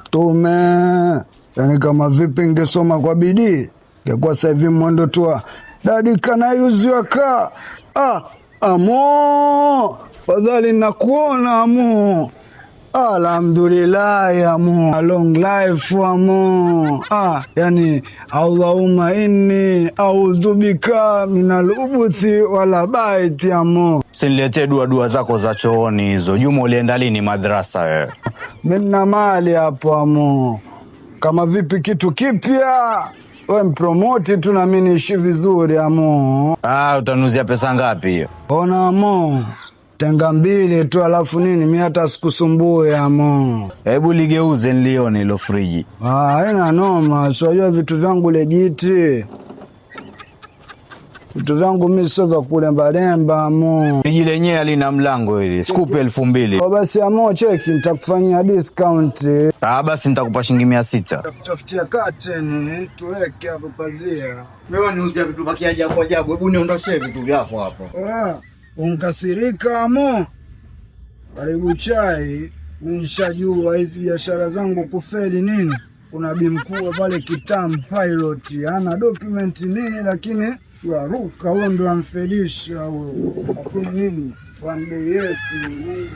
Mtume, yani kama vipi ngesoma kwa bidii ngekuwa sasa hivi mwendo tu wa daddy can I use your car? Ah, amo fadhali nakuona amo. Alhamdulillah amo, long life amo. Ah, yani allahumma inni audhu bika minal khubuthi wal khabaith amo. Usiniletee dua dua zako za chooni hizo. Juma, ulienda lini madrasa wewe? Mimi nina mali hapo amo, kama vipi kitu kipya we mpromote tu na mimi niishi vizuri amo. Ah, utanuzia pesa ngapi hiyo? Ona amo, tenga mbili tu alafu nini, mi hata sikusumbue amo. Hebu ligeuze nilione hilo friji. Ah, haina noma, siwajua vitu vyangu legit. Vitu vyangu mi sio vya kulembalemba amo. Friji lenyewe halina mlango hili. Sikupe 2000. Kwa basi amo, cheki nitakufanyia discount. Ah, basi nitakupa shilingi 600. Tafutia curtain tuweke hapo pazia. Wewe niuzia vitu vya kiajabu ajabu. Hebu niondoshe vitu vyako hapo. Ah, unkasirika amo. Karibu chai. Mi nishajua hizi biashara zangu kufeli nini. Kuna bi mkubwa pale Kitam Pilot ana document nini, lakini yaruka huo ndo amfelisha huo, lakini nini, one day yes, Mungu.